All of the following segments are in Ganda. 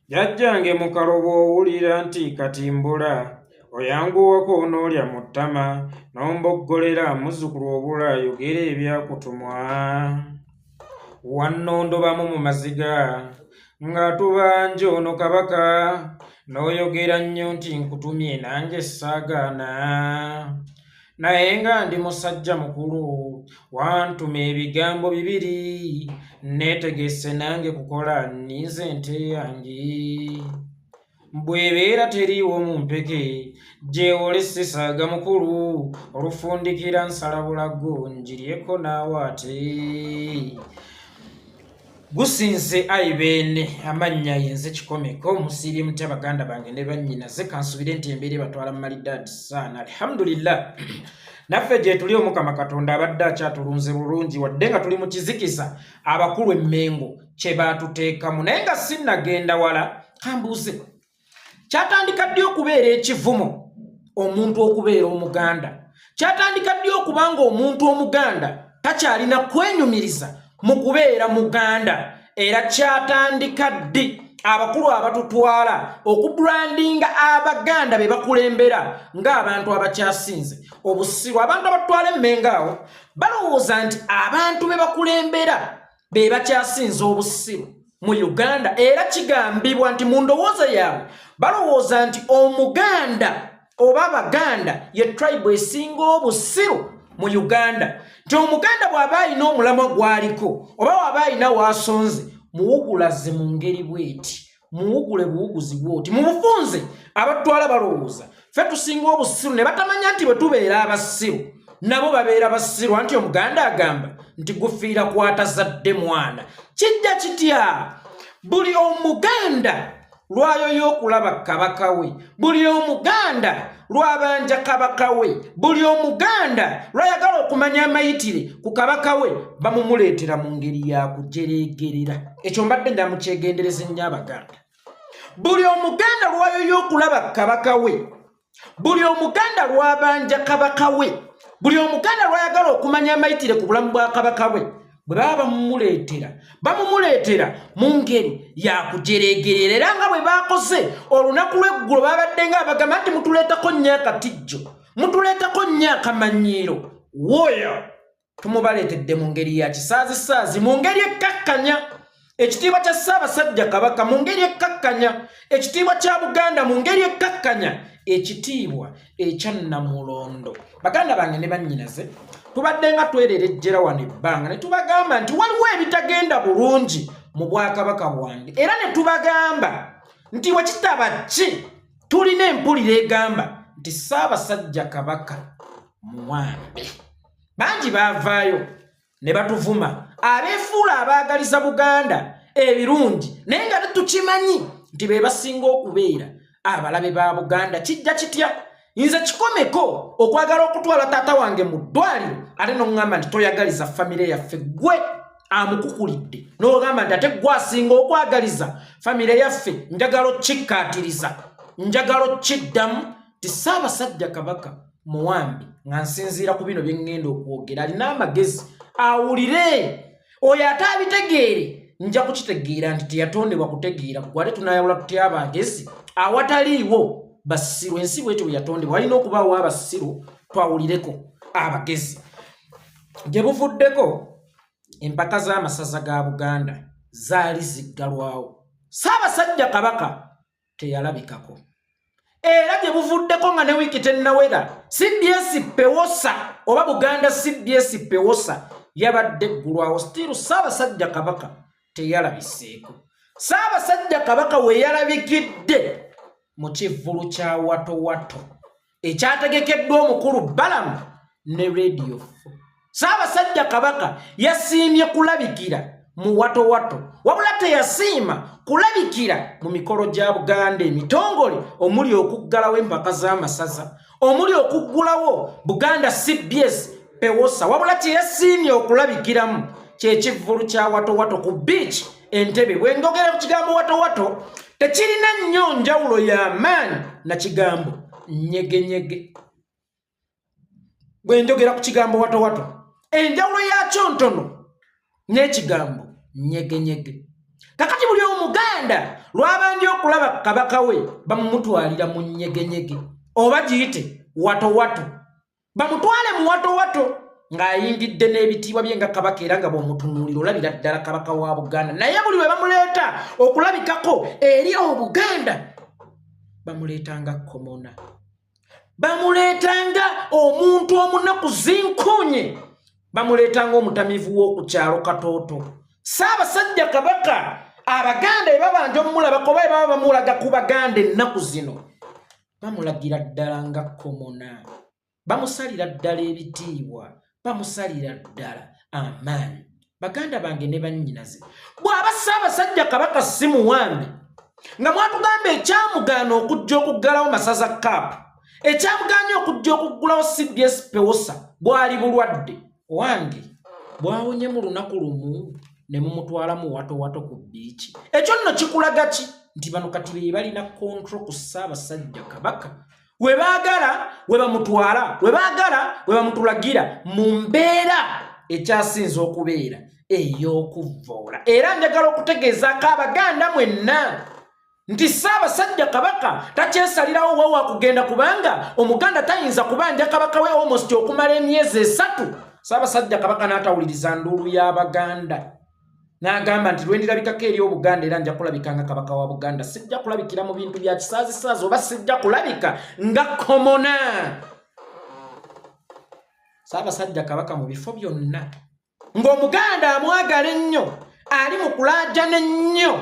Jjajjange Mukalo bw'owulira nti kati mbula, oyanguwako n'olya mu ttama n'omboggolera muzzukulu obula yogera ebyakutumwa. Wannondobamu mu maziga ng'atubanja ono Kabaka n'oyogera nnyo nti nkutumye nange ssaagaana. Naye nga ndi musajja mukulu wantuma ebigambo bibiri neetegese nange kukola nninze ente yange. Bw'ebeera teriiwo mu mpeke gyewole sisaaga mukulu olufundikira nsala bulago ngiryeko naawe ate. Gusinze ayi beene amannya yenze Kikomeko musiibye mutya baganda bange ne bannyinaze kansubire nti embeera ebatwala mu malidaadi saana alhamdulillah naffe gyetuli omukama Katonda abadde akyatulunze bulungi wadde nga tuli mu kizikiza abakulu emmengo kye baatuteekamu naye nga sinnagenda wala kambuuze Kyatandika ddi okubeera ekivumo omuntu okubeera Omuganda? Kyatandika ddi okuba nga omuntu Omuganda takyalina kwenyumiriza mu kubeera Muganda? Era kyatandika ddi abakulu abatutwala okubrandinga Abaganda be bakulembera ng'abantu abakyasinze obusiru? Abantu abatutwala emmengo awo balowooza nti abantu be bakulembera be bakyasinze obusiru mu Uganda, era kigambibwa nti mu ndowooza yaabwe balowooza nti Omuganda oba Abaganda ye tribe esinga obusiru mu Uganda, nti Omuganda bw'aba alina omulamwa gw'aliko oba w'aba alina w'asonze muwugulaze mu ngeri bw'eti, muwugule buwuguzi bwoti. Mu bufunze abatwala balowooza ffe tusinga obusiru ne batamanya nti bwe tubeera abasiru nabo babeera basiru, anti Omuganda agamba nti gufiira kwatazadde mwana. Kijja kitya buli Omuganda lwayoyo okulaba kabaka we, buli Omuganda lwabanja kabaka we, buli Omuganda lwayagala okumanya amayitire ku kabaka we bamumuleetera mu ngeri ya kujereegerera. Ekyo mbadde ndamukyegendereza ennyo Abaganda. Buli Omuganda lwayoyo okulaba kabaka we, buli Omuganda lwabanja kabaka we, buli Omuganda lwayagala okumanya amayitire ku bulamu bwa kabaka we, bwe baba bamumuleetera mu ngeri ya kujereegerera. Era nga bwe baakoze olunaku lw'eggulo, babadde nga abagamba nti mutuleetako nnyo akatijjo, mutuleetako nnyo akamanyiiro, woyo tumubaleetedde mu ngeri ya kisaazisaazi, mu ngeri ekkakkanya ekitiibwa kya Ssaabasajja Kabaka, mu ngeri ekkakkanya ekitiibwa kya Buganda, mu ngeri ekkakkanya ekitiibwa ekya Nnamulondo. Baganda bange ne bannyinaze, tubadde nga twererejjera wano ebbanga ne tubagamba nti waliwo ebitagenda bulungi mu bwakabaka bwange, era ne tubagamba nti bwe kitaba ki tulina empulira egamba nti Ssaabasajja Kabaka muwambe. Bangi baavaayo ne batuvuma abeefuula abaagaliza Buganda ebirungi, naye nga tetukimanyi nti be basinga okubeera abalabe ba Buganda. Kijja kitya nze Kikomeko okwagala okutwala taata wange mu ddwaliro ate n'oŋŋamba nti toyagaliza famire yaffe, gwe amukukulidde n'ogamba nti ate gwe asinga okwagaliza famire yaffe? Njagala okikkaatiriza, njagala okiddamu nti Ssaabasajja Kabaka muwambi, nga nsinziira ku bino bye ŋŋenda okwogera. Alina amagezi awulire, oyo ate abitegeere nja kukitegeera nti teyatondebwa kutegeera. Gwe ate tunayawula tutya abagezi awataliiwo basiru? Ensi bwetyo bwe yatondebwa, walina okubaawo abasiru twawulireko abagezi. Gye buvuddeko empaka z'amasaza ga Buganda zaali ziggalwawo, Ssaabasajja Kabaka teyalabikako. Era gye buvuddeko nga ne wiiki tennawera, CBS Pewosa oba Buganda CBS Pewosa yabadde eggulwawo, still Ssaabasajja Kabaka teyalabiseeko. Ssaabasajja Kabaka we yalabikidde mu kivvulu kya Wato Wato ekyategekeddwa omukulu Balamu ne Radio 4. Ssaabasajja Kabaka yasiimye kulabikira mu Wato Wato, wabula teyasiima kulabikira mu mikolo gya Buganda emitongole omuli okuggalawo empaka z'amasaza, omuli okuggulawo Buganda CBS Pewosa. Wabula kye yasiimye okulabikiramu kyekivvulu kya Wato Wato ku beach Entebe. Bwe njogera ku kigambo Wato Wato, tekirina nnyo njawulo y'amaanyi na kigambo nyegenyege. Bwe njogera ku kigambo Wato Wato, enjawulo yakyo ntono n'ekigambo nyegenyege. Kakati buli Omuganda lwabanja okulaba kabaka we bamumutwalira mu nyegenyege oba giyite watowato, bamutwale mu watowato ng'ayingidde n'ebitiibwa bye nga kabaka, era nga bw'omutunuulira olabira ddala kabaka wa Buganda. Naye buli lwe bamuleeta okulabikako eri Obuganda, bamuleetanga commoner, bamuleetanga omuntu omunaku zinkunye, bamuleetanga omutamiivu w'oku kyalo Katooto. Ssaabasajja Kabaka, Abaganda ebabanja omumulabako oba ebaba bamulaga ku Baganda ennaku zino, bamulagira ddala nga commoner, bamusalira ddala ebitiibwa, bamusalira ddala amaanyi. Baganda bange ne bannyinaze, bw'aba Ssaabasajja Kabaka si muwambe nga mwatugamba, ekyamugaana okujja okuggalawo Masaza Cup, ekyamugaanye okujja okuggulawo CBS Pewosa, bwali bulwadde wange bwawonye mu lunaku lumu ne mumutwala mu watowato ku beach. Ekyo nno kikulaga ki? Nti bano kati be balina control ku Ssaabasajja Kabaka. We baagala we bamutwala, we baagala we bamutulagira mu mbeera ekyasinza okubeera ey'okuvvoola. Era njagala okutegeezaako Abaganda mwenna nti Ssaabasajja Kabaka takyesalirawo wa wakugenda, kubanga Omuganda tayinza kubanja kabaka we almost okumala emyezi 3, Ssaabasajja Kabaka n'atawuliriza nduulu y'Abaganda n'agamba nti lwendirabikako eri Obuganda, era nja kulabika nga kabaka wa Buganda, sijja kulabikira mu bintu bya kisaazisaazi oba sijja kulabika nga commoner. Ssaabasajja Kabaka mu bifo byonna ng'Omuganda amwagala ennyo, ali mu kulaajana ennyo,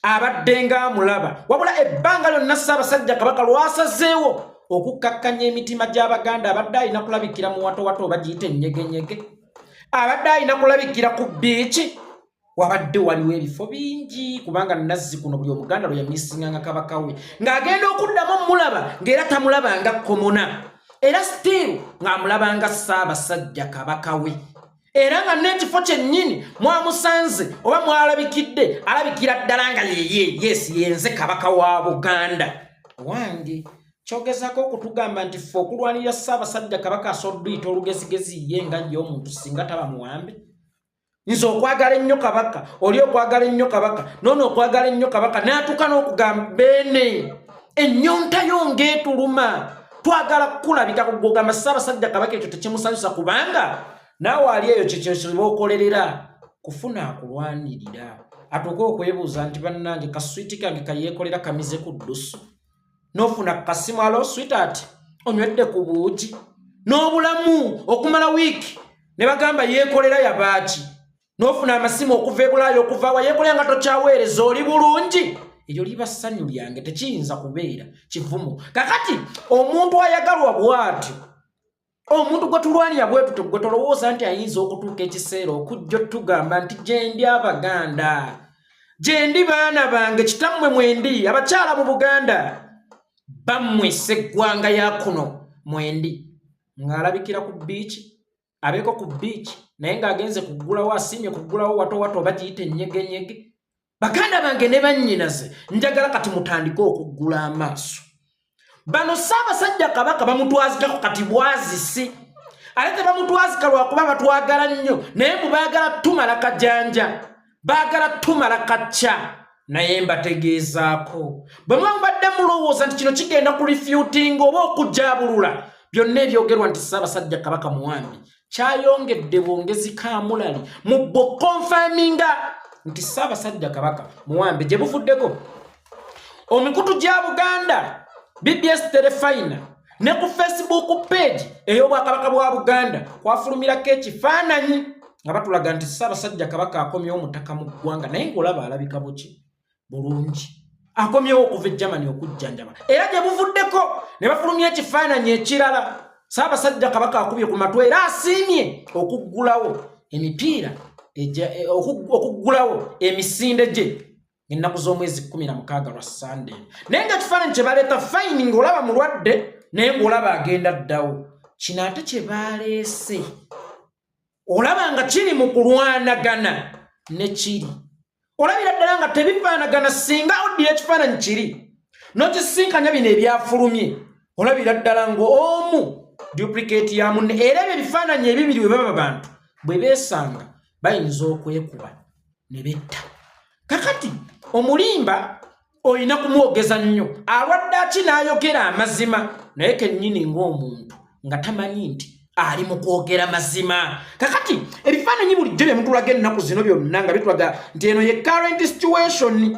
abadde ng'amulaba. Wabula ebbanga lyonna Ssaabasajja Kabaka lwasazeewo okukkakkanya emitima gy'Abaganda, abadde alina kulabikira mu watowato oba giyite ennyegenyege, abadde alina kulabikira ku beach. Wabadde waliwo ebifo bingi, kubanga nazzi kuno buli Omuganda lwe yamisinganga kabaka we ng'agenda okuddamu omulaba ng'era tamulabanga commoner, era still ng'amulabanga Ssaabasajja Kabaka we, era nga n'ekifo kyennyini mwamusanze oba mwalabikidde, alabikira ddala nga yeye, yes, yenze kabaka wa Buganda wange. Kyogezaako okutugamba nti ffe okulwanirira Ssaabasajja Kabaka asobola olugezigezi ye nga ye omuntu singa taba muwambe. Nze okwagala ennyo kabaka oli, okwagala ennyo kabaka noono, okwagala ennyo kabaka n'atuuka n'okugamba beene ennyonta yo ng'etuluma, twagala kukulabika kugogamba Ssaabasajja Kabaka ekyo tekimusanyusa, kubanga naawe ali eyo kyekyoba okolerera kufuna akulwanirira, atuuke okwebuuza nti bannange, kaswiti kange kayeekolera kamize ku ddusu, n'ofuna kasimu, "Hello sweetheart, onywedde ku buugi?" N'obulamu okumala wiiki ne bagamba yeekolera yabaaki, n'ofuna amasimu okuva e Bulaaya, okuva wa yeekolera nga tokyaweereza, oli bulungi. Eryo liba ssanyu lyange, tekiyinza kubeera kivumo. Kakati omuntu ayagalwa bw'atyo, omuntu gwe tulwanira bwe tutyo, gwe tolowooza nti ayinza okutuuka ekiseera okujja otugamba nti gyendi Abaganda, gyendi baana bange, kitammwe mwendi, abakyala mu Buganda bammwe, sseggwanga ya kuno mwendi, ng'alabikira ku beach, abeeko ku beach, naye ng'agenze kuggulawo, asiimye kuggulawo wato wato oba giyite ennyegenyege. Baganda bange ne bannyinaze, njagala kati mutandike okuggula amaaso. Bano Ssaabasajja Kabaka bamutwazikako kati bwazisi, ate tebamutwazika lwakuba batwagala nnyo, naye mbu baagala tumala kajanja, baagala tumala kacca. Naye mbategeezaako, bwe muba mubadde mulowooza nti kino kigenda ku refuting oba okujabulula byonna ebyogerwa nti Ssaabasajja Kabaka muwambi, kyayongedde bwongezi kamulali mu bwokonfaminga nti Ssaabasajja Kabaka muwambi. Gye buvuddeko omikutu gya Buganda, BBS Terefayina ne ku Facebook page ey'Obwakabaka bwa Buganda, kwafulumirako ekifaananyi nga batulaga nti Ssaabasajja Kabaka akomyewo omutaka mu ggwanga, naye ng'olaba alabika buki bulungi, akomyewo okuva e Germany okujjanjaba. Era gye buvuddeko ne bafulumya ekifaananyi ekirala, Ssaabasajja Kabaka akubye ku matu era asiimye okuggulawo emipiira, okuggulawo emisinde gye ennaku z'omwezi 16 lwa Sande. Naye nga ekifaananyi kye baleeta fine, ng'olaba mulwadde, naye ng'olaba agenda ddawo. Kino ate kye baleese olaba nga kiri mu kulwanagana ne kiri, olabira ddala nga tebifaanagana. Singa oddira ekifaananyi kiri n'okisinkanya bino ebyafulumye, olabira ddala ng'omu duplicate ya munne. Era ebyo ebifaananyi ebibiri bwe baba bantu bwe beesanga, bayinza okwekuba ne betta. Kakati omulimba Olina kumwogeza nnyo. Alwadde aki n'ayogera amazima, naye kennyini ng'omuntu nga tamanyi nti ali mu kwogera mazima. Kakati ebifaananyi bulijjo bye mutulaga ennaku zino byonna nga bitulaga nti eno ye current situation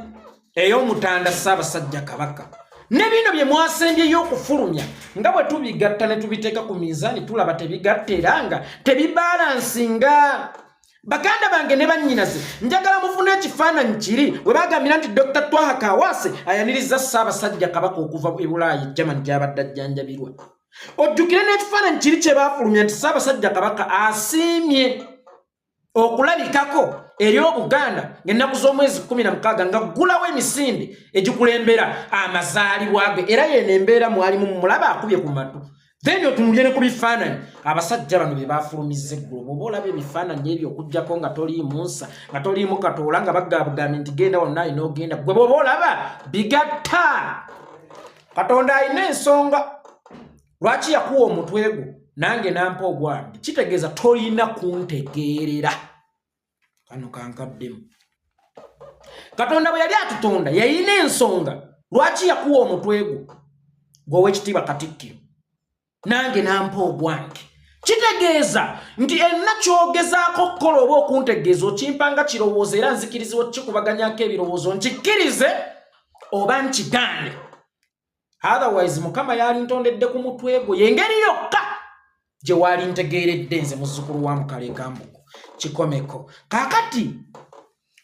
ey'Omutanda Ssaabasajja Kabaka, ne bino bye mwasembyeyo okufulumya, nga bwe tubigatta ne tubiteeka ku minzaani, tulaba tebigatta era nga tebibalansinga. Baganda bange ne bannyinaze, njagala mufune ekifaananyi kiri we bagambira nti Dr Twaha Kawase ayaniriza Ssaabasajja Kabaka okuva e Bulaayi, German, gy'abadde ajjanjabirwa. Ojjukire n'ekifaananyi kiri kye baafulumya nti Ssaabasajja Kabaka asiimye okulabikako eri Obuganda ng'ennaku z'omwezi 16 nga ggulawo emisinde egikulembera amazaalibwa ge. Era yeno embeera mwalimu mulaba akubye ku matu. Then otunulye ne ku bifaananyi abasajja bano bye bafulumizza eggulo. Bw'oba olaba ebifaananyi ebyo, okugjako nga toliimu nsa, nga toliimu katoola, nga bagabugambye nti genda wonna alina ogenda, gwe bw'oba olaba bigatta. Katonda alina ensonga lwaki yakuwa omutwe gwo nange nampa ogwange. Kitegeeza tolina kuntegeerera. Kano kankaddemu. Katonda bwe yali atutonda yalina ensonga lwaki yakuwa omutwe gwo, gw'Owekitiibwa Katikkiro, nange nampa ogwange. Kitegeeza nti enna kyogezaako okukola oba okuntegeeza okimpa nga kirowoozo, era nzikirizibwa okukikubaganyako ebirowoozo, nkikkirize oba nkigaane. Otherwise Mukama yalintondedde ku mutwe gwo, yengeri yokka gye walintegeeredde nze muzzukulu wa Mukalekambuko kikomeko. Kaakati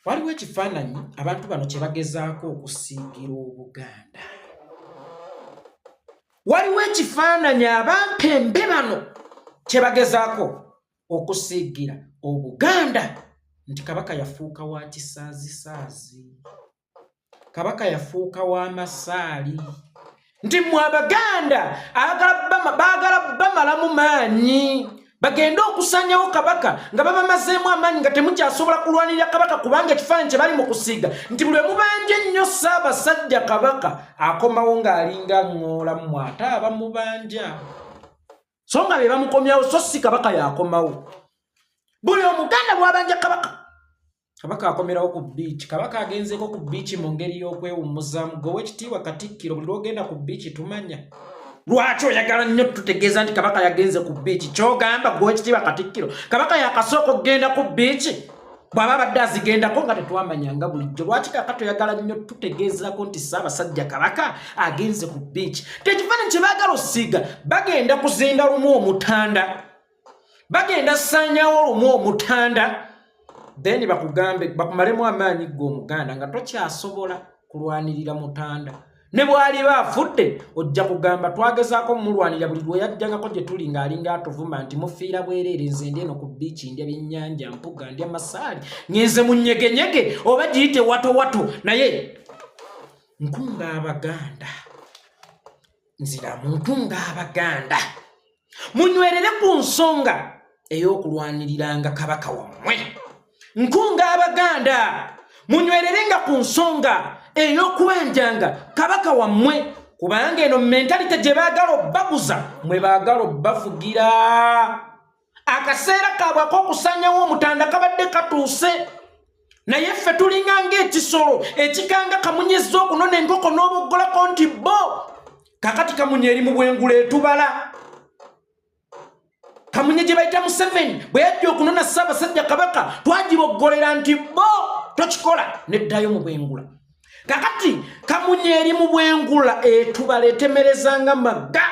waliwo ekifaananyi abantu bano kye bagezaako okusiigira Obuganda. Waliwo ekifaananyi abampembe bano kye bagezaako okusiigira Obuganda nti Kabaka yafuuka wa kisaazisaazi, Kabaka yafuuka wa masaali, nti mmwe Abaganda baagala bamalamu maanyi, bagende okusanyawo Kabaka nga babamazeemu amaanyi, nga temukyasobola kulwanirira Kabaka, kubanga ekifaananyi kye bali mu kusiiga nti buli omubanja ennyo Ssaabasajja Kabaka akomawo ng'alinga ŋŋoola, mmwe ate abamubanja, so nga be bamukomyawo, so si Kabaka yakomawo. Buli Omuganda bw'abanja Kabaka, Kabaka akomerawo ku biiki. Kabaka agenzeeko ku biiki mu ngeri y'okwewummuzaamu. Gwe Owekitiibwa Katikkiro, buli lwogenda ku biiki tumanya lwaki oyagala nnyo tutegeeza nti Kabaka yagenze ku biiki. Kyogamba gwe Owekitiibwa Katikkiro, Kabaka yakasooka okugenda ku biiki? Bw'aba abadde azigendako nga tetwamanyanga bulijjo, lwaki kakati oyagala nnyo tutegeezako nti Ssaabasajja Kabaka agenze ku biiki? Tekifaananyi kye baagala osiiga. Bagenda kuzinda lumu omutanda, bagenda saanyawo lumu omutanda, then bakugambe bakumalemu amaanyi gwe Omuganda nga tokyasobola kulwanirira mutanda. Ne bw'aliba afudde, ojja kugamba twagezaako mumulwanira, buli lwe yajjangako gye tuli ng'alinga atuvuma nti mufiira bwereere, nze ndi eno ku biiki ndya byennyanja, mpuga ndya masaali, ngenze mu nyegenyege oba giyite wato wato. Naye nkunga Abaganda, nziramu, nkunga Abaganda, munywerere ku nsonga ey'okulwaniriranga Kabaka wammwe. Nkunga Abaganda, munywererenga ku nsonga ey'okubanjanga Kabaka wammwe, kubanga eno mentality gye baagala obbaguza, mwe baagala obbafugira. Akaseera kaabwe ak'okusanyawo omutanda kabadde katuuse, naye ffe tulinga ng'ekisolo ekikanga kamunyezza okunona enkoko n'oboggolako nti bo. Kakati kamunye eri mu bwengula etubala. Kamunye gye bayita Museveni bwe yajja okunona Ssaabasajja Kabaka, twagiboggolera nti bo tokikola, neddayo mu bwengula. Kakati kamunye eri mu bwengula etubala, etemerezanga magga.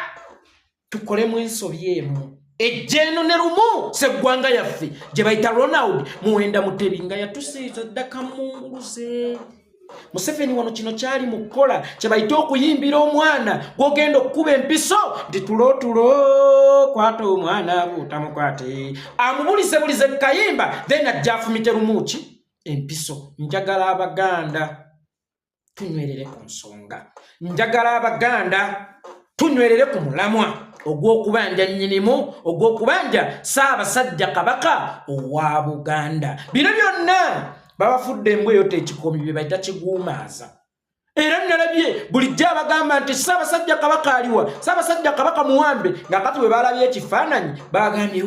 Tukolemu ensobi emu ejja eno ne lumu seggwanga yaffe gye bayita Ronald Muwenda Mutebi nga yatusiiza dda kamunguluze. Museveni wano kino kyali mu kukola kye bayita okuyimbira omwana gw'ogenda okukuba empiso nti tulo tulo, kwata omwana butamukwate, amubulize bulize kayimba, then ajja afumite lumuki empiso. Njagala Abaganda tunywerere ku nsonga. Njagala Abaganda tunywerere ku mulamwa ogw'okubanja nnyinimu, ogw'okubanja Ssaabasajja Kabaka owa Buganda. Bino byonna babafudde embwa eyo tekikomi, bye bayita kiguumaaza. Era nalabye bulijjo abagamba nti Ssaabasajja Kabaka aliwa, Ssaabasajja Kabaka muwambe, nga kati bwe balabye ekifaananyi bagambye,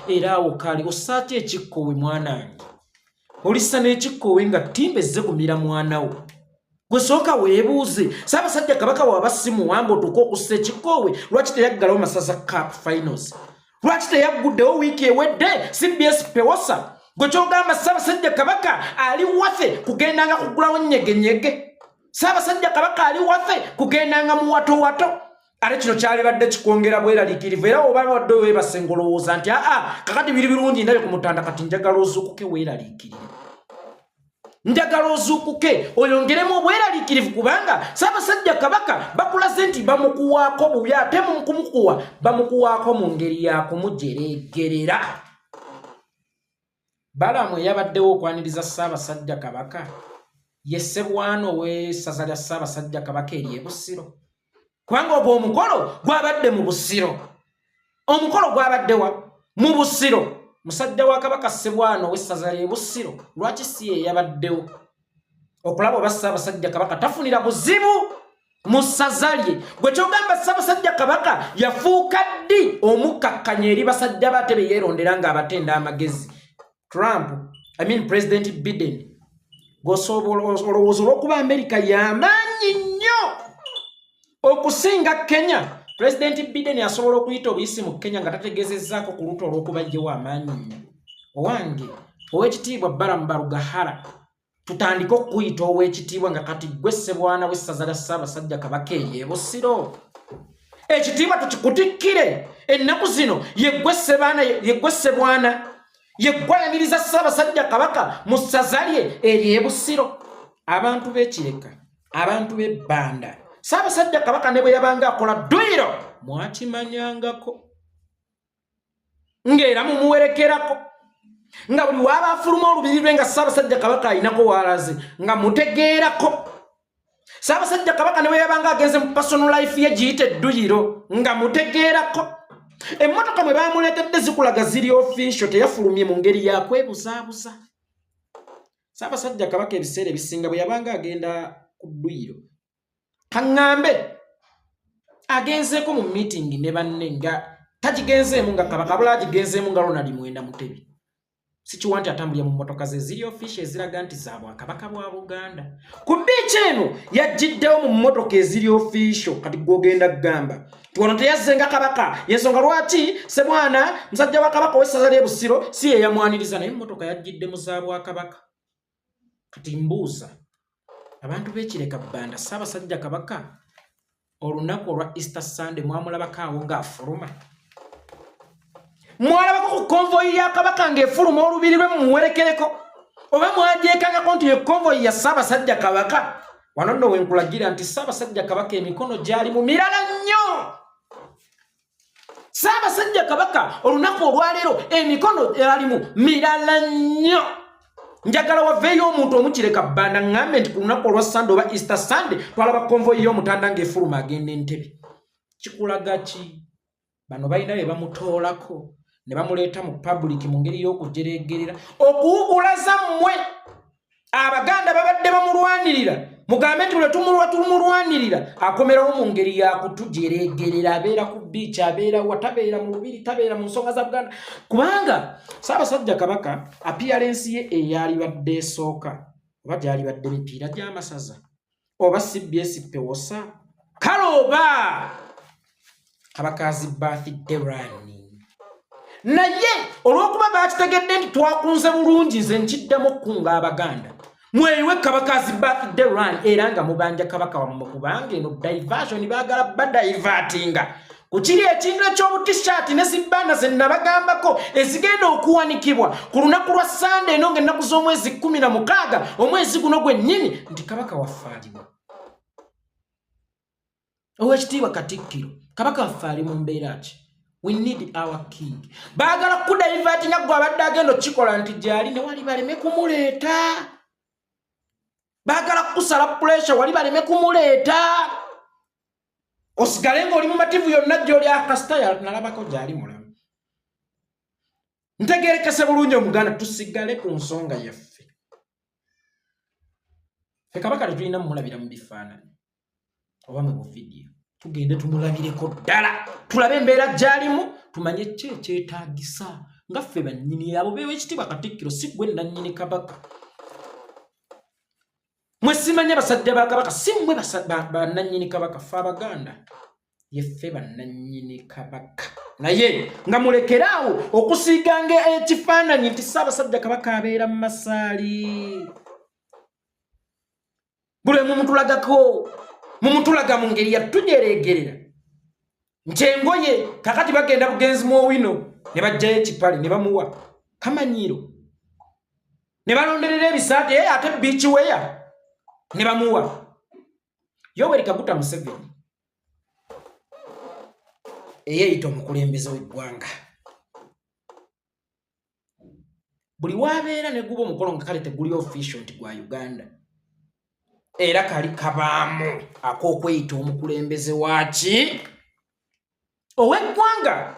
era awo kale ossaaki ekikkowe mwanange, olissa n'ekikkowe nga ttimba ezze kumira mwanawo. Gwe sooka weebuuze, Ssaabasajja Kabaka waba si muwambe otuuka okussa ekikoowe, lwaki teyaggalawo Masaza Cup Finals? Lwaki teyagguddewo wiiki ewedde CBS Pewosa? Gwe kyogamba Ssaabasajja Kabaka ali waffe kugendanga kuggulawo nyegenyege? Ssaabasajja Kabaka ali waffe kugendanga mu watowato? Ate kino kyalibadde kikwongera bweraliikirivu, era oba wadde weebase ng'olowooza nti aa kakati biri birungi ndabye ku mutanda, kati njagala ozuukuke weeraliikirire, njagala ozuukuke oyongeremu obweraliikirivu, kubanga Ssaabasajja Kabaka bakulaze nti bamukuwaako bubi, ate mukumukuwa bamukuwaako mu ngeri ya kumujeregerera. Balamu eyabaddewo okwaniriza Ssaabasajja Kabaka ye Ssebwana ow'essaza lya Ssaabasajja Kabaka ery'e Busiro, kubanga ogwo omukolo gwabadde mu Busiro. Omukolo gwabaddewa? Mu Busiro. Musajja wa Kabaka Ssebwana ow'essaza ly'e Busiro, lwaki si ye yabaddewo okulaba oba Ssaabasajja Kabaka tafunira buzibu mu ssaza lye? Gwe kyogamba Ssaabasajja Kabaka yafuuka ddi omukkakkanya eri basajja ba ate be yeerondera ng'abatenda amagezi? Trump, I mean President Biden, gwosobola olowooza olw'okuba Amerika yamaanyi nnyo okusinga Kenya, President Biden asobola okuyita obuyisi mu Kenya nga tategeezezzaako ku luto olw'okuba ye w'amaanyi nnyo? Owange ow'ekitiibwa Balamu Barugahara, tutandike okukuyita ow'ekitiibwa nga kati gwe Ssebwana w'essaza lya Ssaabasajja Kabaka eyo e Busiro. Ekitiibwa tukikutikkire ennaku zino. Yeggwe Ssebaana, yeggwe Ssebwana, yeggwe ayaniriza Ssaabasajja Kabaka mu ssaza lye ery'e Busiro. Abantu b'Ekireka, abantu b'Ebbanda, Ssaabasajja Kabaka ne bwe yabanga akola dduyiro mwakimanyangako, ng'era mumuwerekerako, nga buli waaba afuluma olubiri lwe nga Ssaabasajja Kabaka alinako waalaze, nga mutegeerako. Ssaabasajja Kabaka ne bwe yabanga agenze mu personal life ye giyita edduyiro, nga mutegeerako. Emmotoka mwe bamuleetedde zikulaga ziri official, teyafulumye mu ngeri yakwebuzaabuza. Ssaabasajja Kabaka ebiseera ebisinga bwe yabanga agenda ku dduyiro, kaŋŋambe agenzeeko mu meeting ne banne, nga tagigenzeemu nga Kabaka, abula agigenzeemu nga Ronald Mwenda Mutebi, sikiwa nti atambulira mu mmotoka ze ziri official eziraga nti za Bwakabaka bwa Buganda. Ku biiki eno yajjiddewo mu mmotoka eziri official. Kati gwogenda kugamba nti wano teyazze nga Kabaka, yensonga lwaki Sebwana musajja wa Kabaka ow'essaza ly'e Busiro si ye yamwaniriza, naye emmotoka yajjidde mu za Bwakabaka. Kati mbuuza abantu b'Ekireka Bbanda, Ssaabasajja Kabaka olunaku olwa Easter Sunday mwamulabako awo ng'afuluma? Mwalabako ku konvoyi ya Kabaka ng'efuluma olubiri lwe mumuwerekereko, oba mwagyekangako nti ye konvoyi ya Ssaabasajja Kabaka? Wano nno wenkulagira nti Ssaabasajja Kabaka emikono gyali mu mirala nnyo. Ssaabasajja Kabaka olunaku olwaleero emikono gyalimu mirala nnyo. Njagala waveeyo omuntu omukireka Bbanda ŋŋambe nti ku lunaku olwa Sande oba Easter Sunday twalaba konvoyi y'Omutanda ng'efuluma agenda Entebe. Kikulaga ki? Bano balina bye bamutoolako ne bamuleeta mu public mu ngeri y'okujeregerera okuwugulaza mmwe Abaganda babadde bamulwanirira. Mugambe nti bwe tumulwa tumulwanirira, akomerawo mu ngeri yakutujeregerera. Abeera ku biiki, abeera wa, tabeera mu lubiri, tabeera mu nsonga za Buganda, kubanga Ssaabasajja Kabaka appearance ye eyalibadde esooka oba gyalibadde mipiira gy'amasaza oba CBS Pewosa, kale oba Kabakazi birthday run, naye olw'okuba bakitegedde nti twakunze bulungi, nze nkiddamu okukunga Abaganda mweyiwe Kabakazi birthday run, era nga mubanja Kabaka wammwe, kubanga eno diversion, baagala badivertinga ku kiri ekintu eky'obutishaati ne zibbaana ze nabagambako ezigenda okuwanikibwa ku lunaku lwa Sande eno ng'ennaku z'omwezi 16 omwezi guno gwennyini, nti Kabaka waffe aliwo. Owekitiibwa Katikkiro, Kabaka waffe ali mu mbeera ki? We need our king. Baagala kudivertinga gwe abadde agenda okukikola nti gyali ne wali baleme kumuleeta. Baagala kukusala pressure wali baleme kumuleeta, osigale ng'oli mumativu yonna gy'oli. Akasita nalabako gyali mulamu, ntegerekese bulungi. Omuganda, tusigale ku nsonga yaffe. Fe Kabaka tetulina mumulabira mu bifaananyi oba mu buvidiyo, tugende tumulabireko ddala, tulabe embeera gy'alimu, tumanye ki ekyetaagisa nga ffe bannyini abo beewa ekitiibwa. Katikkiro, si gwe nannyini Kabaka. Mwe simanya basajja ba Kabaka, si mmwe bannannyini Kabaka. Ffe Abaganda yeffe bannannyini Kabaka, naye nga mulekeraawo okusiiganga ekifaananyi nti Ssaabasajja Kabaka abeera mu masaali. Buli mumutulagako, mumutulaga mu ngeri yatujereegerera nti engoye kakati bagenda bugenzi mu Owino ne bajjayo ekipale ne bamuwa kamanyiiro ne balonderera ebisaati, eh, ate beach wear ne bamuwa. Yoweri Kaguta Museveni eyeeyita omukulembeze w'eggwanga, buli wabeera ne guba omukolo nga kale teguli official nti gwa Uganda, era kali kabaamu ak'okweyita omukulembeze waaki ow'eggwanga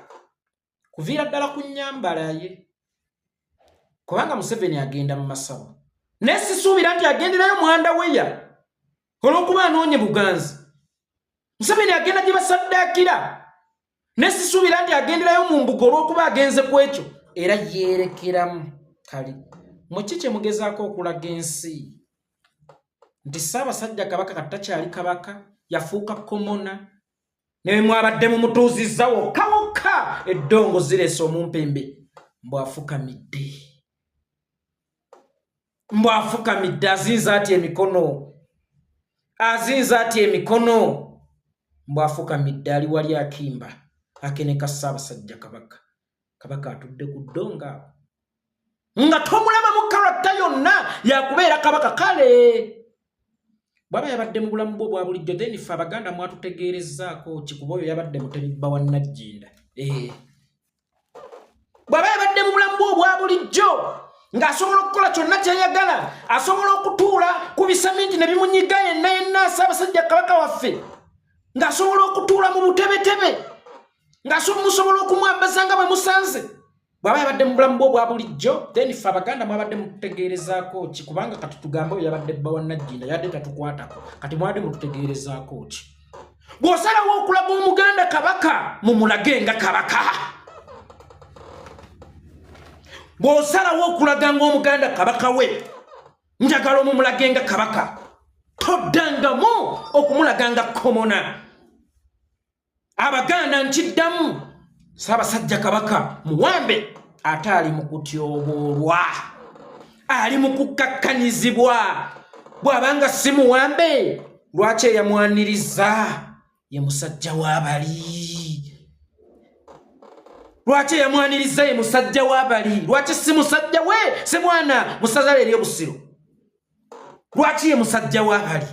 kuviira ddala ku nnyambala ye, kubanga Museveni agenda mu masawo, naye sisuubira nti agenderayo mwanda weya olw'okuba anoonye buganzi. Museveni agenda gye basaddaakira, ne sisuubira nti agenderayo mu mbuga olw'okuba agenze ku ekyo, era yeerekeramu kali. Muki kye mugezaako okulaga ensi nti Ssaabasajja Kabaka kati takyali kabaka, yafuuka commoner, ne mwabadde mumutuuzizza wokka wokka eddongo zireese omumpembe, mbwafukamidde, mbwafukamidde, azinza ati emikono, azinza ati emikono, mbwafukamidde, ali wali akimba akeneka Ssaabasajja Kabaka. Kabaka atudde ku ddonga nga tomulaba mu character yonna yakubeera kabaka. Kale bwaba yabadde mu bulamu bwe obwa bulijjo, then ffe Abaganda mwatutegeerezaako ki? Kuba oyo yabadde mutebibba wa Najjinda. Eh. Bw'aba yabadde mu bulamu bwe obwa bulijjo ng'asobola okukola kyonna kyeyagala, asobola okutuula ku bisaminti ne bimunyiga yenna yenna, Ssaabasajja Kabaka waffe ng'asobola okutuula mu butebetebe, ng'asobola okumwambaza nga bwe musanze, bw'aba yabadde mu bulamu bwe obwa bulijjo, then ffe Abaganda mwabadde mututegeerezaako ki? Kubanga kati tugambe oyo yabadde bba wa Najjinda, yabadde tatukwatako, kati mwabadde mututegeerezaako ki? Bw'osalawo okulaga Omuganda kabaka, mumulage nga kabaka. Bw'osalawo okulaga ng'Omuganda kabaka we, njagala omumulage nga kabaka, toddangamu okumulaga nga commoner. Abaganda, nkiddamu, Ssaabasajja Kabaka muwambe, ate ali mu kutyoboolwa, ali mu kukkakkanyizibwa. Bw'abanga si muwambe, lwaki eyamwaniriza ye musajja w'abali? Lwaki eyamwaniriza ye musajja w'abali? Lwaki si musajja we si mwana musazala eri Obusiro? Lwaki ye musajja w'abali?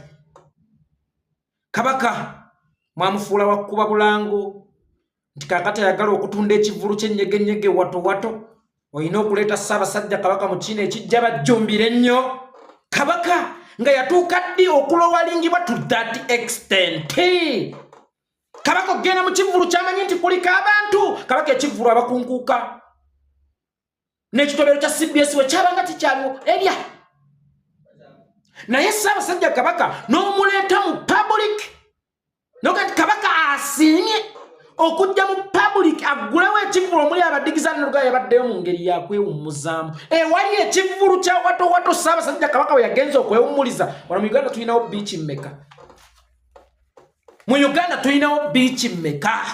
Kabaka mwamufuula wakkuba bulango nti kakati ayagala okutunda ekivulu ky'ennyegenyege wato wato, olina okuleeta Ssaabasajja Kabaka mu kino ekijja bajjumbire ennyo. Kabaka nga yatuuka ddi okulowalingibwa to that extent? Kabaka okugenda mu kivulu kyamanyi nti kuliko abantu, kabaka ekivulu abakunkuuka n'ekitobero kya CBS we kyabanga kikyaliwo ebya, naye Ssaabasajja Kabaka n'omuleeta mu public noga nti kabaka asiimye okujja mu public aggulewo ekivvulu omuli abadigiza noga yabaddeyo mu ngeri yakwewummuzaamu ewali ekivvulu kya wato wato. Ssaabasajja Kabaka we yagenza okwewummuliza wano mu Uganda tulinawo beach mmeka? Mu Uganda tulinawo beach mmeka?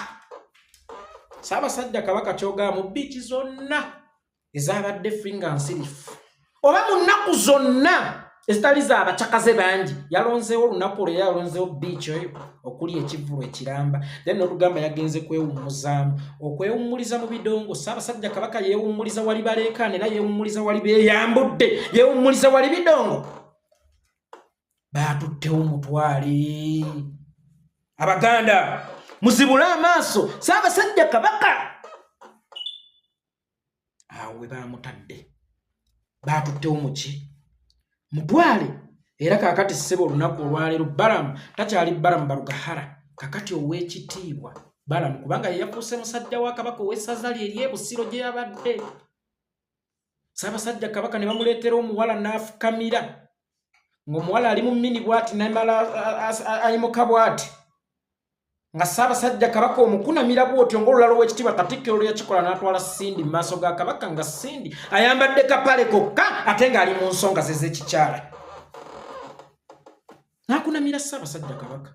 Ssaabasajja Kabaka kyogaba mu beach zonna ezabadde free nga nsirifu, oba mu nnaku zonna ezitali zaabacakaze bangi, yalonzeewo olunaku olwo, yalonzeewo beach oyo okuli ekivvulu ekiramba, then nolugamba yagenze kwewummuzaamu, okwewummuliza mu bidongo. Ssaabasajja Kabaka yeewummuliza wali baleekaana, era yeewummuliza wali beeyambudde, yeewummuliza wali bidongo baatuttewo mutwale. Abaganda, muzibule amaaso. Ssaabasajja Kabaka awo we baamutadde, baatuttewo muki mutwale. Era kaakati ssebo, olunaku olwaleero Balamu takyali Balamu Barugahara, kakati ow'ekitiibwa Balamu, kubanga ye yafuuse musajja wa kabaka ow'essaza lye ery'Ebusiro gye yabadde. Ssaabasajja Kabaka ne bamuleetera omuwala n'afukamira, ng'omuwala ali mu mini bw'ati, namala ayimuka bw'ati, nga Ssaabasajja Kabaka omukunamira bw'otyo ng'olulala ow'ekitiibwa Katikkiro lwe yakikola n'atwala Sindi mu maaso ga kabaka, nga Sindi ayambadde kapale kokka ate ng'ali mu nsonga ze z'ekikyala. N'akunamira Ssaabasajja Kabaka.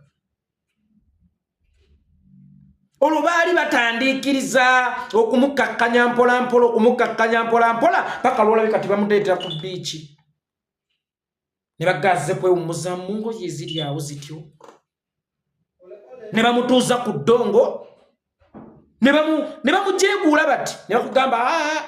Olwo baali batandiikiriza okumukkakkanya mpolampola, okumukkakkanya mpolampola, paka lwolabye kati bamuteetera ku bbiiki ne bagazze kwewummuza mu ngoye eziri awo zityo, ne bamutuuza ku ddongo ne bamujeeguula bati, ne bakugamba aa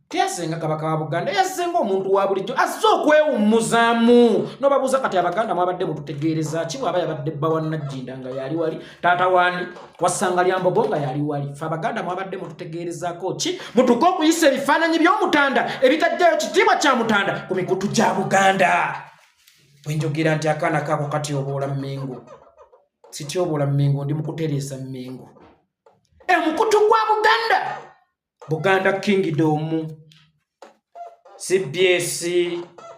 teyazenga kabaka wa Buganda, yazzenga omuntu wa bulijjo azze okwewummuzaamu. Nobabuuza kati Abaganda mwabadde mututegeereza ki? Bw'aba yabadde bba wa Najjinda nga yali wali, taata wani wasanga Lyambogo nga yali wali, fe Abaganda mwabadde mututegeerezaako ki? Mutuke okuyisa ebifaananyi by'Omutanda ebitajjayo kitiibwa kya Mutanda ku mikutu gya Buganda. Bwenjogera nti akaana kaako katyoboola Mmengo, sityoboola Mmengo, ndi mukutereeza Mmengo. Omukutu gwa Buganda, Buganda Kingdom, CBS,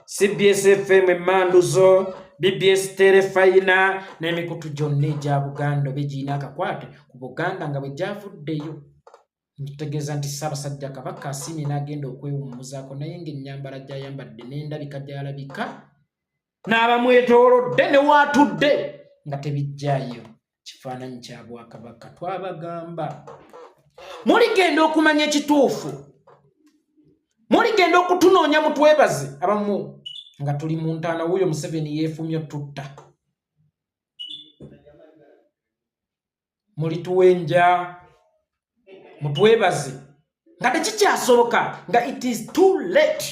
CBS FM emmanduzo, BBS Terefayina n'emikutu gyonna egya Buganda oba egirina akakwate ku Buganda nga bwe gyavuddeyo ntutegeeza nti Ssaabasajja Kabaka asiimye n'agenda okwewummuzaako, naye ng'ennyambala gy'ayambadde n'endabika gy'alabika n'abamwetoolodde ne waatudde nga tebijjaayo kifaananyi kya Bwakabaka. Twabagamba muligenda okumanya ekituufu, muligenda okutunoonya mutwebaze abamu nga tuli mu ntaana. Wuuyo Museveni yeefumye tutta, mulituwenja mutwebaze nga tekikyasoboka, nga it is too late,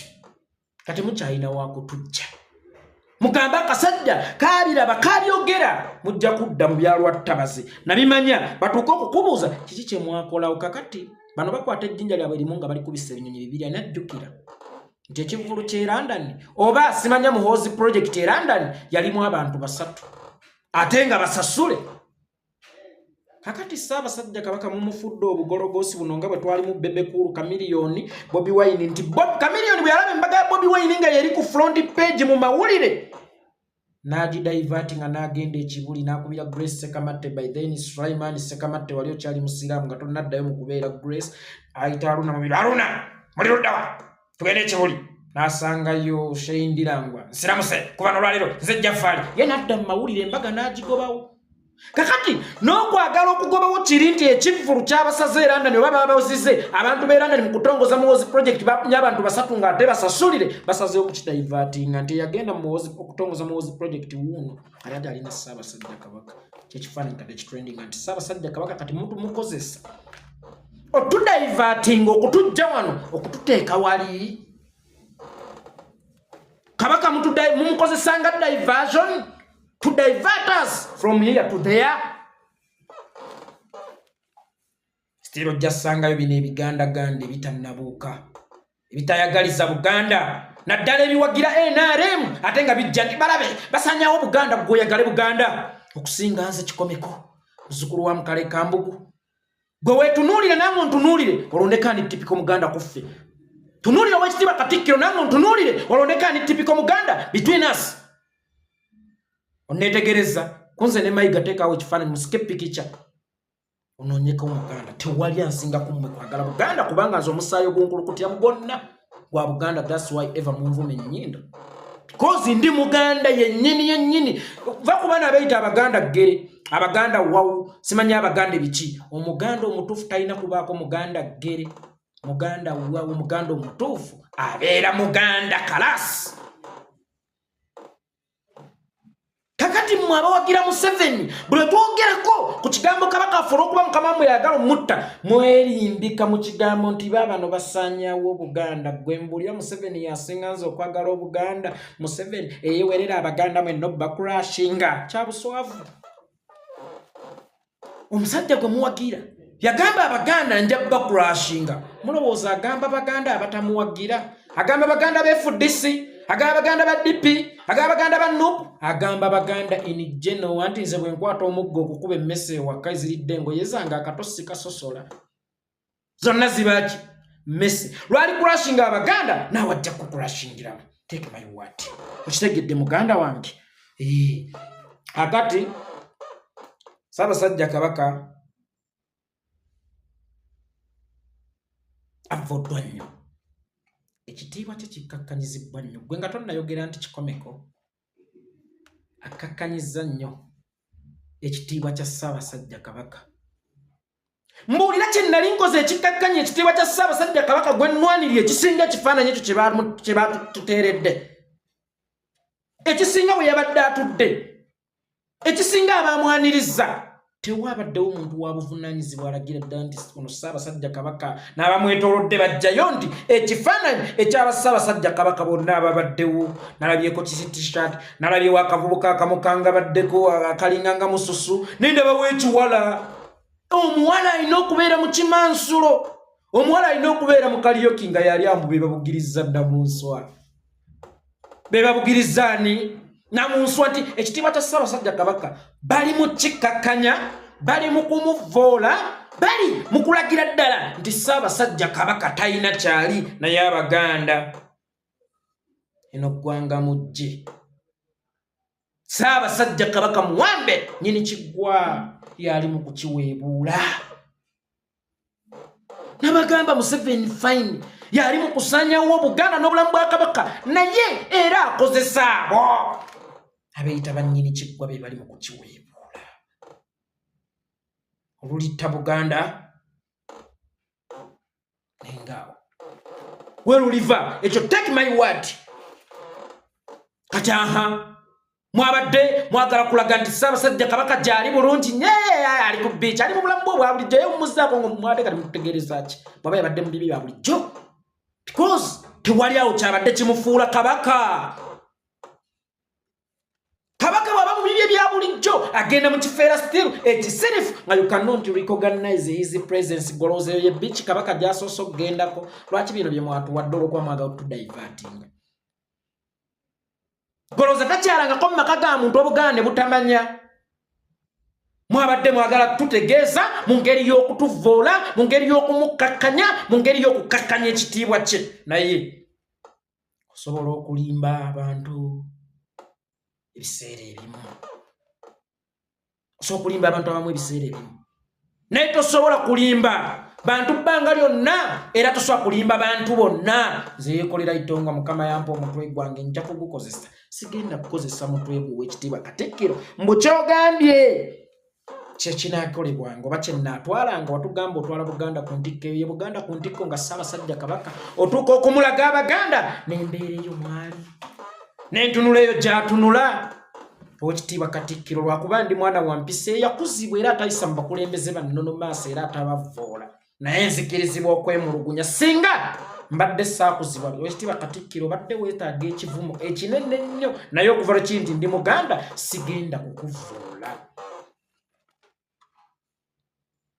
kati mukyalina wakutujja mugambe akasajja kabiraba kabyogera, mujja kudda mu byalwattabazi nabimanya batuuke okukubuuza kiki kye mwakolawo. Kakati bano bakwata ejjinja lyabwe limu nga bali kubisa ebinyonyi bibiri. Anajjukira nti ekivvulu ky'e London oba simanya Muhoozi project e London yalimu abantu basatu ate nga basasule. Kakati Ssaabasajja Kabaka mumufudde obugologoosi buno nga bwe twalimu Bebe Cool, Chameleone, Bobi Wine, nti Chameleone bwe yalaba embaga ya Bobi Wine nga yeri ku front page mu mawulire n'agidivert nga n'agenda ekibuli n'akubira Grace Sekamatte, by then Sulaiman Sekamatte, wali okyali musiraamu nga tonnaddayo mu kubeera Grace, ayita Aruna Mubiru. Aruna, muli luddawa? Tugende ekibuli. N'asangayo Sheindirangwa, nsiramuse kuba nolwaleero nze Jafali. Ye n'adda mu mawulire, embaga n'agigobawo. Kakati n'okwagala okugobawo kiri nti ekivvulu kyabasaze e London oba babazize abantu b'e London mu kutongoza Muhoozi project, bafunye abantu basatu nga ate basasulire, basazeewo okukidivertinga nti eyagenda Muhoozi okutongoza Muhoozi project wuuno abadde alina Ssaabasajja Kabaka. Kyekifaananyi kati ekitrendinga nti Ssaabasajja Kabaka kati muntu mukozesa otudivertinga okutujja wano okututeeka wali. Kabaka mumukozesanga diversion to divert us from here to there. Still ojja sangayo bino ebigandaganda ebitannabuuka ebitayagaliza Buganda, naddala ebiwagira NRM, ate nga bijja nti balabe basanyawo Buganda. Gweoyagale Buganda okusinga nze Kikomeko, muzzukulu wa Mukale Kambugu? Gwe weetunuulire nange ontunuulire, olondeko ani typical Muganda kuffe. Tunuulire Owekitiibwa Katikkiro nange ontunuulire, olondeko ani typical Muganda between us. Oneetegereza kunze ne Mayiga, teekawo ekifaananyi musike pikica onoonyeko Omuganda. Tewali ansinga kummwe kwagala Buganda, kubanga nze omusaayi ogunkulukutiramu gwonna gwa Buganda. That's why ever munvuma ennyindo, because ndi Muganda yennyini yennyini. Va ku baana abeeyita Abaganda ggere, Abaganda wawu, simanyi Abaganda ebiki. Omuganda omutuufu talina kubaako Muganda ggere, Muganda wawu. Muganda omutuufu abeera Muganda kalasi. Kakati mmwe abawagira Museveni, buli twogerako ku kigambo Kabaka affe olwokuba mukama mmwe yagala omutta, mwerimbika mu kigambo nti baabano basaanyawo Obuganda. Gwe mbulira, Museveni yasinga nze okwagala Obuganda? Museveni eyewerera Abaganda mwenna obbakurashinga kyabuswavu. Omusajja gwe muwagira yagamba Abaganda nja bakurashinga. Mulowooza agamba Baganda abatamuwagira? Agamba Baganda ba FDC? Agamba Baganda ba DP? Agamba Baganda ba NUP? Agamba Baganda in general. Anti nze bwe nkwata omuggo okukuba emmese ewaka eziridde engoye zange, akatosi kasosola zonna zibaki mmese. Lwali kurashinga Abaganda, naawe ajja kukurashingiramu. Take my word. Okitegedde muganda wange? Akati Ssaabasajja Kabaka avvoddwa nnyo, ekitiibwa kye kikkakkanyizibwa nnyo. Gwe nga tonnayogera nti Kikomeko Akkakkanyizza nnyo ekitiibwa kya Ssaabasajja Kabaka. Mbuulira kye nnali nkoze ekikkakkanya ekitiibwa kya Ssaabasajja Kabaka gwe nnwanirira ekisinga ekifaananyi ekyo kye batuteeredde, ekisinga bwe yabadde atudde, ekisinga abamwaniriza. Tewabaddewo muntu wa buvunaanyizibwa alagira ddala nti ono Ssaabasajja Kabaka n'abamwetoolodde bajjayo nti ekifaananyi ekyaba Ssaabasajja Kabaka bonna ababaddewo. Nalabyeko kisi t-shirt, nalabyewo akavubuka akamukangabaddeko akalinga nga mususu, nendabawo ekiwala. Omuwala alina okubeera mu kimansulo, omuwala alina okubeera mu kaliyoki nga yali ambu bebabugiriza Namunswa, bebabugiriza ani? Namunswa. Nti ekitiibwa kya Ssaabasajja Kabaka bali mu kikkakkanya, bali mu kumuvoola, bali mu kulagira ddala nti Ssaabasajja Kabaka talina kyali. Naye Abaganda, eno ggwanga mujje, Ssaabasajja Kabaka muwambe, nyini kiggwa yali mu kukiweebuula. Nabagamba Museveni fine yali mu kusanyawo Obuganda n'obulamu bwa Kabaka, naye era akozesa abo abeeyita bannyini kiggwa be bali mu kukiweebuula. Olulitta Buganda nengaawo weruliva ekyo, take my word. Kati aha mwabadde mwagala kulaga nti Ssaabasajja Kabaka gyali bulungi nye, ali ku biiki, ali mu bulamu bwe obwa bulijjo, yewummuzaako. Nga mwabadde kati mututegeereza ki bwaba yabadde mu bibi bya bulijjo? Because tewali awo kyabadde kimufuula kabaka. Kabaka bw'aba mu bibi ebya bulijjo agenda mu kifeera still ekisirifu nga you cannot recognize his presence. Golowooza eyo ye biiki kabaka gy'asoose okugendako? Lwaki bino bye mwatuwadde olwokuba mwagala otudivertinga? Golowooza takyalangako mu maka ga muntu Obuganda ne butamanya? Mwabadde mwagala tutegeeza mu ngeri y'okutuvoola, mu ngeri y'okumukkakkanya, mu ngeri y'okukkakkanya ekitiibwa kye. Naye osobola okulimba abantu ebiseera ebimu, osobola okulimba abantu abamu ebiseera ebimu, naye tosobola kulimba bantu bbanga lyonna, era tosobola kulimba bantu bonna. Nze yeekolera itonga, Mukama yampa omutwe gwange, nja kugukozesa. Sigenda kukozesa mutwe gwe ow'ekitiibwa Katikkiro mbu kyogambye kyekinakolebwanga oba kyenaatwalanga. Watugamba otwala Buganda ku ntikko. Eyo ye Buganda ku ntikko nga Ssaabasajja Kabaka otuuka okumulaga Abaganda n'embeera eyo mwali n'entunula eyo gy'atunula. Owekitiibwa Katikkiro, lwakuba ndi mwana wa mpisa eyakuzibwa era atayisa mu bakulembeze bannono maaso era atabavvoola, naye nzikirizibwa okwemulugunya. Singa mbadde saakuzibwa, owekitiibwa Katikkiro, obadde weetaaga ekivumo ekinene ennyo. Naye okuva lweki nti ndi Muganda, sigenda kukuvvoola,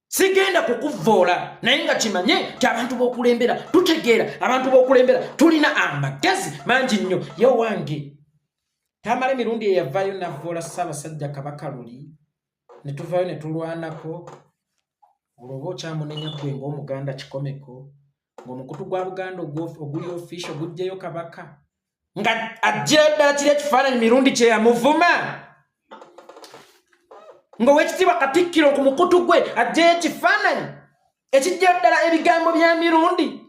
sigenda kukuvvoola. Naye nga kimanye nti abantu b'okulembera tutegeera, abantu b'okulembera tulina amagezi mangi nnyo. Ye wange tamala emirundi eyavaayo navvoola Ssaabasajja Kabaka luli ne tuvaayo ne tulwanako. Olwo oba okyamunenya ggwe ng'Omuganda kikomeko, ng'omukutu gwa Buganda oguli official gujjayo Kabaka nga ajjira ddala kiri ekifaananyi mirundi kye yamuvuma, ng'Owekitiibwa Katikkiro ku mukutu gwe ajjayo ekifaananyi ekijjayo ddala ebigambo bya Mirundi.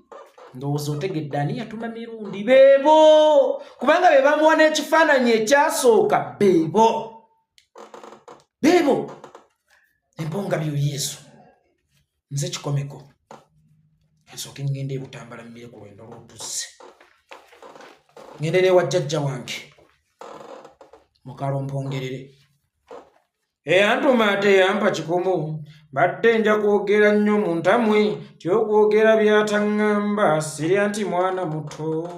Ndowooza otegedde ani yatuma Mirundi. Beebo, kubanga be bamuwa n'ekifaananyi ekyasooka. Beebo, beebo emponga byo Yesu. Nze kikomeko, ensooke ngenda ebutambala mmire ku lwendo lw'otuzze, ngende newa jjajja wange mukalo mpongerere. Eyantuma ate yampa kikumu, mbadde nja kwogera nnyo mu ntamwe tyokwogera byataŋŋamba sirya nti mwana muto.